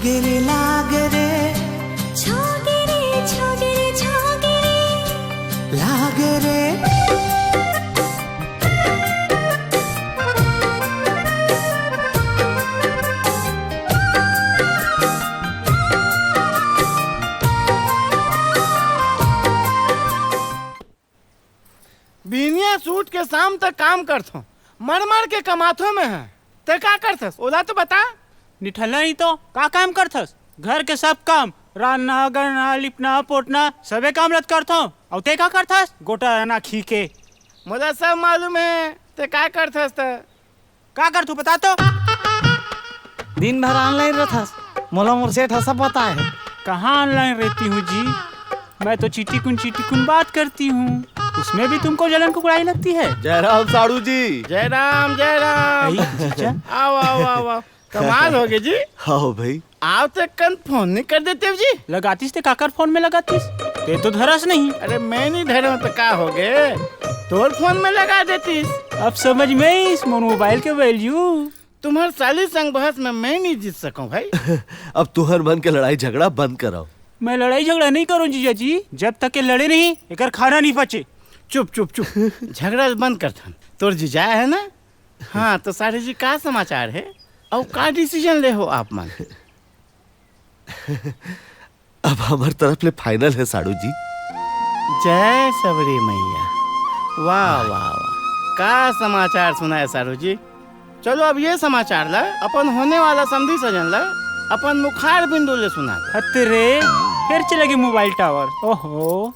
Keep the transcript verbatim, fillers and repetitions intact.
गिरे लाग रे, छोगे रे, छोगे रे, छोगे रे। लाग रे। बिहनिया से उठ के शाम तक काम करथों, मर मर के कमाथों मैं ह। ते का करथस, ओला तो बता। निठल्ला ही तो, का काम करथस? घर के सब काम, रांधना, गढ़ना, लिपना, पोटना, सबे काम ल करथों। अउ ते का करथस? गोटा रहना खी के। मोला सब मालूम हे, ते का करथस त। का करथूं, बता तो। दिन भर online रथस, मोला मोर सेठ ह सब पता हे। कहाँ online रहती हूँ जी? मैं तो चिटिकुन चिटिकुन बात करती हूँ, उसमें भी तुमको जलन कुकड़ाई लगती है। जय राम साड़ू जी। जय राम, जय राम। अई, जीजा। आओ, आओ, आओ, आओ। कमाल हो गए जी। हाँ भाई। आओ, ते कन फोन नहीं कर देते जी। लगातीस ते काकर फोन में लगातीस? ते तो धरस नहीं। अरे, मैं नहीं धरंव तो का हो गए, तोर फोन में लगा देतीस। अब समझ में आइस मोर मोबाइल के value। तुम्हर साली संग बहस में मैं नहीं जीत सकंव भाई। अब तुहर मन के लड़ाई झगड़ा बंद कराओ। मैं लड़ाई झगड़ा नहीं करूँ जीजा जी, जब तक ये लड़े नहीं, एकर खाना नहीं पचे। चुप, चुप, चुप। झगड़ा बंद करथन। तोर जीजा हे ना? हाँ, तो साड़ू जी, का समाचार हे? अउ का decision ले हो आप मन? अब हमर तरफ ले final हे साड़ू जी। जय सबरी मैया। वाह, वाह, वाह। का समाचार सुनाए साड़ू जी? चलो, अब ये समाचार ला अपन होने वाला समधी सजन ला अपन मुखार बिंदु ले सुना। हत रे, फिर चले गे mobile tower। ओहो।